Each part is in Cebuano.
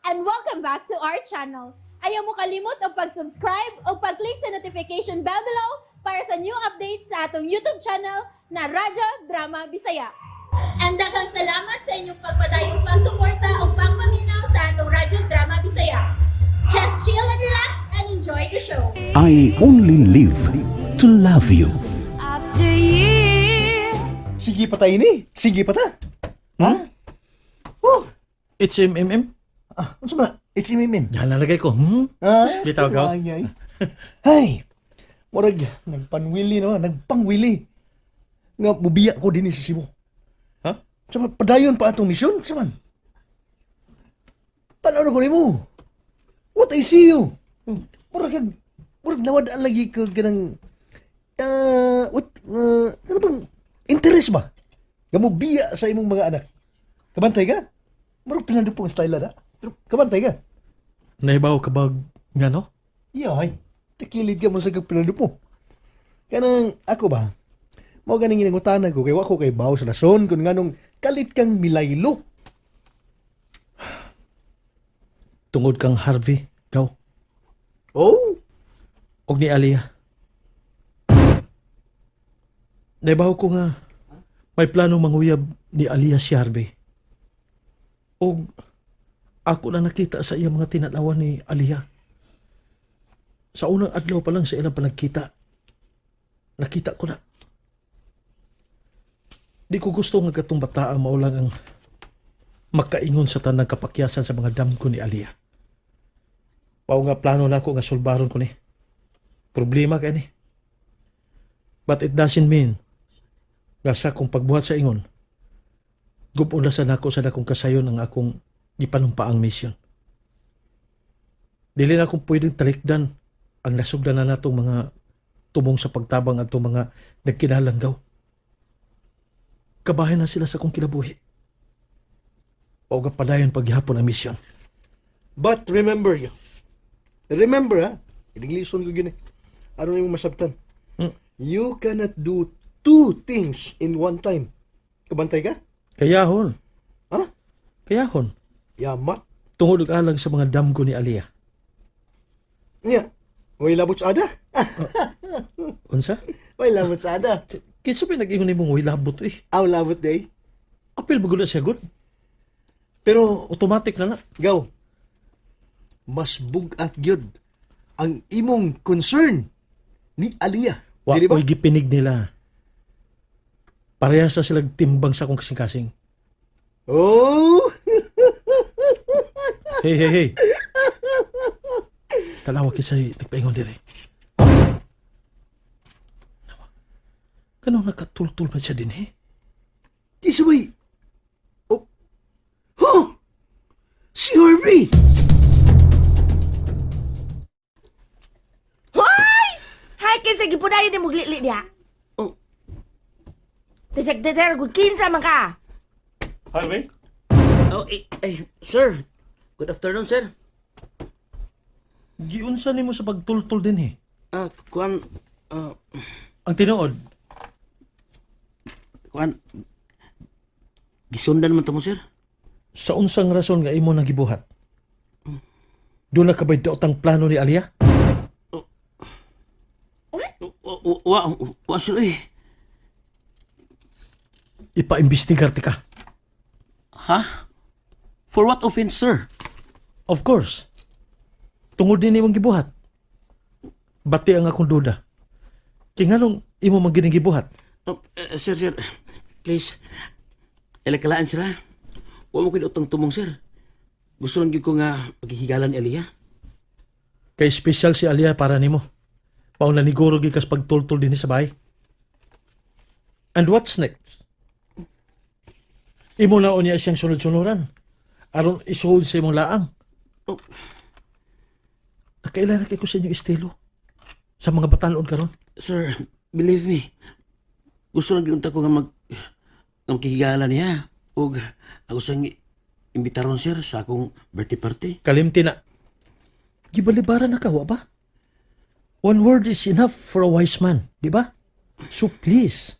And welcome back to our channel. Ayaw mo kalimot og pag-subscribe o pag-click sa notification bell below para sa new updates sa atong YouTube channel na Radyo Drama Bisaya. And daghang salamat sa inyong pagpadayong pagsuporta o pagpaminaw sa atong Radyo Drama Bisaya. Just chill and relax and enjoy the show. I only live to love you. After years. Sige pa tayo ni. Sige pa ta. Ha? Oh. HMMM? Ah, unsa ba? HMMM. Yan nalagay ko. Ah, Bitaw ka? ay, ay. Ay. Murag nagpanwili naman, nagpangwili. Nga mubiya ko dinhi sa Cebu. Ha? Sa man, padayon pa atong misyon, sa man. Tanaw na ko nimo. What I see you. Murag kag murag nawad-an lagi ka kanang what ano bang interest ba? Nga mubiya sa imong mga anak. Kabantay ka? Murag pinandupong style na. Pero kabantay ka? Naibaw ka ba nga no? Iya, ay. Takilid ka mo sa kag pinandupo. Kanang ako ba? Mao ganing ginangutana ko kay wa ko kay bawo sa rason kung nganong kalit kang milaylo. Tungod kang Harvey, gaw. Oh, Og ni Alia. Naibaw ko nga may plano manguyab ni Alia si Harvey. Og ako na nakita sa iya mga tinalawan ni Alia. Sa unang adlaw pa lang sa ilang panagkita, nakita ko na. Di ko gusto nga katong bataa mao lang ang makaingon sa tanang kapakyasan sa mga damgo ni Alia. Pao nga plano na ako nga sulbaron ko ni. Problema kay ni. But it doesn't mean nga sa akong pagbuhat sa ingon, gub-on na sa nako sa akong kasayon ang akong gipanumpaang mission. Dili na akong pwedeng talikdan ang nasugdan na natong mga tumong sa pagtabang atong mga nagkinalan, gaw. Kabahin na sila sa akong kinabuhi. O nga padayon paghihapon ang mission. But remember, yo. Remember ha. Inglison ko gini. Ano imong masabtan? You cannot do two things in one time. Kabantay ka? Kayahon. Ha? Kayahon. Yamat. Tungod og alang sa mga damgo ni Aliyah. Nya. Way labot sa ada. Unsa? Way labot sa ada. Kinsa may nag-ingon nimo way labot eh? Aw labot day. Apil ba gud na siya gud? Pero Automatic na na. Gaw, mas bugat gyud ang imong concern ni Aliyah. Wa Dili ba? ko'y gipinig nila. Parehas na sila timbang sa akong kasing-kasing. Oh! Hey, hey, hey. Tanawa kisay nagpaingon diri. Kanong nakatultul man siya din eh? Kinsa may... Oh! Huh! Si Harvey! Hoy! Hay, kinsa gipunayon ni muglili diha? Oh. Tisag tisag gud kinsa man ka? Harvey? Oh, eh, eh, sir. Good afternoon, sir. Giunsa nimo sa pagtultul din eh? Ah, kuan, ah, Ang tinuod, kuan, gisundan man to mo, sir. Sa unsang rason nga imo nang gibuhat? Doon na ka ba'y daotang plano ni Alia? Wa, wa, sir, eh. Ipaimbestigar ti ka. Ha? For what offense, sir? Of course. Tungod din imong gibuhat. Bati ang akong duda. Kay nganong imo man gining gibuhat? Oh, eh, sir, sir, please. Ilakalaan sila. Wa mo ko'y utang tumong, sir. Gusto lang gyud ko nga paghihigalan ni Aliyah. Kay special si Alia para nimo. Mao na niguro gyud kas pagtultol dinhi sa bahay. And what's next? Imo na unya siyang sunod-sunuran. Aron isuod sa imong laang. Oh. Nakaila na kay ko sa inyong estilo. Sa mga batanon karon. Sir, believe me. Gusto lang gyud ko nga nga magkihigala niya. Ug ako sang imbitaron, sir, sa akong birthday party. Kalimti na. Gibalibaran na ka, wa ba? One word is enough for a wise man, di ba? So please,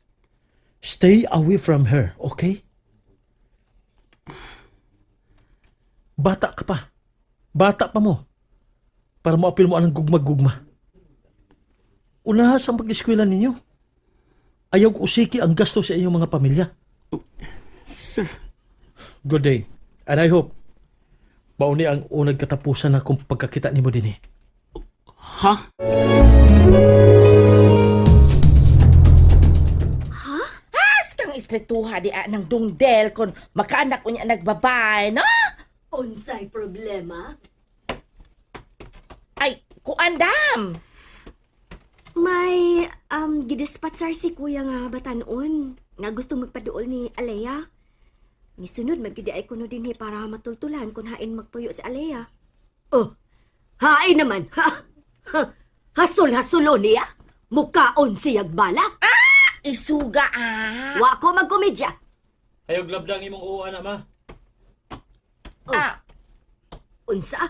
stay away from her, okay? Bata ka pa. Bata pa mo. Para moapil mo anang gugma-gugma. Unaha sa pag-eskwela ninyo. Ayaw ko usiki ang gasto sa inyong mga pamilya. Sir, Good day. And I hope, mauni ang unag katapusan na kung pagkakita nimo dinhi. Ha? As kang istriktuha di a ng dungdel kon makaanak unya nagbabay, no? Unsay problema? Ay, kuandam. May gidispatsar si kuya nga batanon nga gusto magpaduol ni Alea. Misunod magidi ay kuno dinhi para matultulan kung hain magpuyo si Alea. Oh, hain naman. Ha? Ha? Hasol hasulo niya. Mukaon siyag bala. Isuga ah. Wa ko magkomedya. Ayaw glabdang imong uwa na ma. Oh. Ah, Unsa?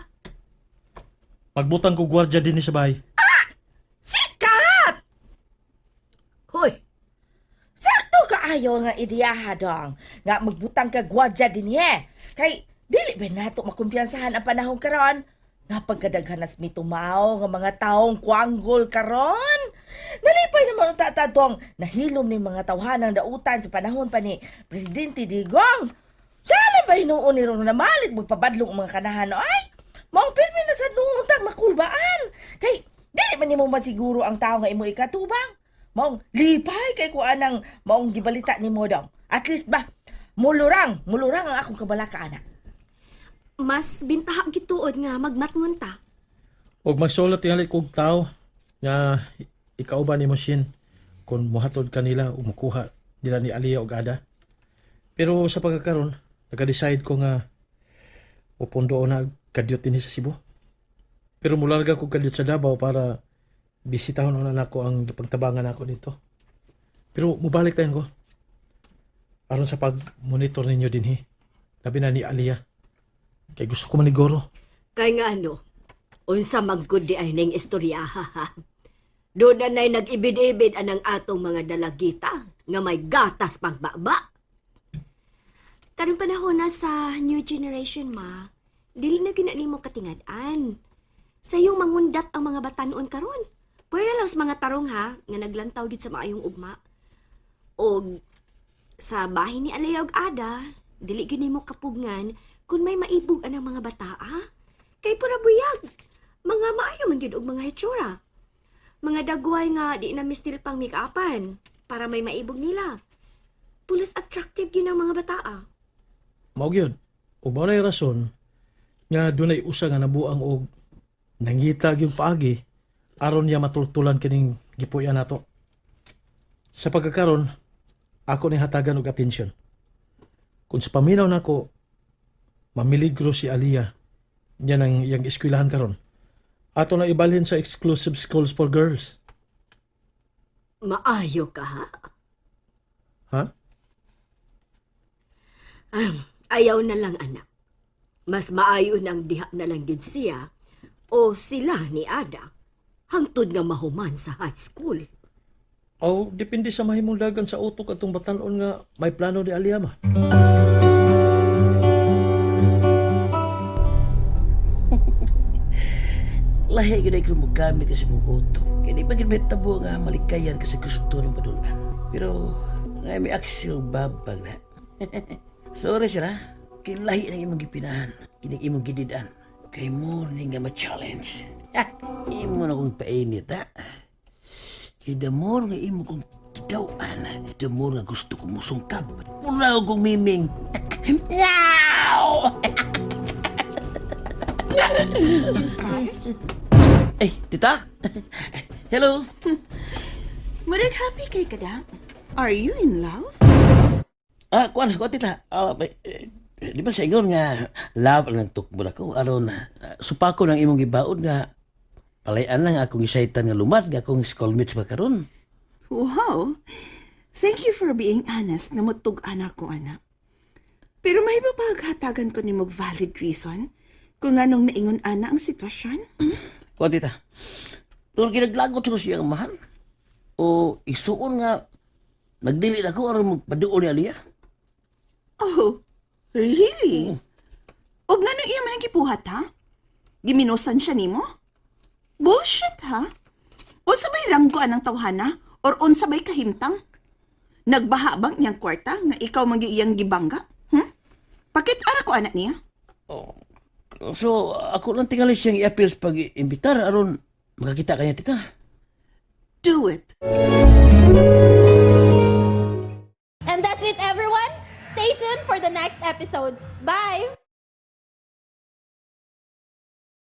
Pagbutang ko gwardya dinhi sa bahay. sikat! Hoy, Sakto kaayo nga ideyaha dong. Nga magbutang ka gwardya din eh. Kay dili ba nato makumpiyansahan ang panahon karon? Nga pagkadaghan nas mitumaw nga mga taong kuanggol karon. Nalipay naman ang tata dong nahilom ni mga tawhanang dautan sa panahon pa ni Presidente Digong. Saan ba hinuon ni Ron na malik magpabadlong ang mga kanahan ay? Maong pirmi na sa noon tang makulbaan. Kay dili man nimo masiguro ang tao nga imo ikatubang. Maong lipay kay kuan ang maong gibalita nimo dong. At least ba mulurang, mulurang ang akong kabalaka ana. Mas bintaha gituod nga magmatngon ta. Og magsulat tingali kog tao nga ikauban nimo Shin kung mohatod kanila o mukuha nila ni Aliyah og Ada. Pero sa pagkakaron, naka-decide ko nga upundo na kadyot dinhi sa Cebu. Pero mularga ko kadyot sa Davao para bisitahon na nako ang pagtabangan nako dito. Pero mubalik tayo ko. Aron sa pag-monitor ninyo dinhi. Labi na ni Aliyah. Kay gusto ko maniguro. Kay nga ano, unsa manggod di ay ning istorya ha. Doon na na'y nag-ibid-ibid anang atong mga dalagita nga may gatas pang baba. Karong panahon na sa new generation ma, dili na gina nimo katingad-an. Sayong mangundat ang mga batanon karon. Pwera lang sa mga tarong ha, nga naglantaw gid sa maayong ugma. Og sa bahin ni Alea og Ada, dili gyud nimo kapugngan kung may maibog anang mga bata ah. Kay pura buyag. Mga maayo man gyud og mga hitsura. Mga dagway nga di na mistil pang make-upan para may maibog nila. Pulos attractive gyud ang mga bata ah. Mao gyud. Ug mao nay rason nga dunay usa nga nabuang og nangita gyud paagi aron niya matultulan kining gipuy-an nato. Sa pagkakaron, ako ni hatagan og atensyon. Kung sa paminaw nako, mamiligro si Aliyah niya nang iyang eskwelahan karon. Ato na ibalhin sa exclusive schools for girls. Maayo ka ha. Ha? Ayaw na lang anak. Mas maayo nang diha na lang gid siya o sila ni Ada hangtod nga mahuman sa high school. O depende sa mahimong dagan sa utok atong batan-on nga may plano ni Aliyah ma. Lahi gyud ay kung mogamit kasi mong utok. Kaya di ba gyud may tabo nga malikayan kasi gusto ng padulan. Pero nga may aksyon babag na. Sorry sir ha. Kay lahi ng imong gipinahan. Kining imong gididan. Kay morning nga ma-challenge. Ha, imo na kong painit ha. Kay the more nga imo kong kidawan, the more nga gusto ko musungkab. Mura kong miming. Meow! Ay, tita? Hello? Murag happy kay kada. Are you in love? Ah, kuan, kuan tita. Ah, eh, di ba sa ingon nga love ang nagtukbol ako aron supako ng imong gibaod nga palayan lang akong isaitan nga lumad nga akong schoolmates ba karon. Wow! Thank you for being honest nga mutug anak ko, anak. Pero may mapaghatagan ko ni og valid reason kung anong naingon ana ang sitwasyon? Kuan tita. Tungod kinaglagot ko siyang mahal. O isuon nga nagdili na ako aron magpaduol ni Aliyah. Oh, really? Og nganong iya man ang gipuhat, ha? Giminusan siya nimo? Bullshit, ha? Unsa may ranggo anang tawhana or unsa may kahimtang? Nagbaha bang iyang kwarta nga ikaw man gyud iyang gibangga? Pakit-ara ko anak niya. So, ako lang tingali siyang i-appeal sa pag-imbitar aron makakita kanya, tita. Do it.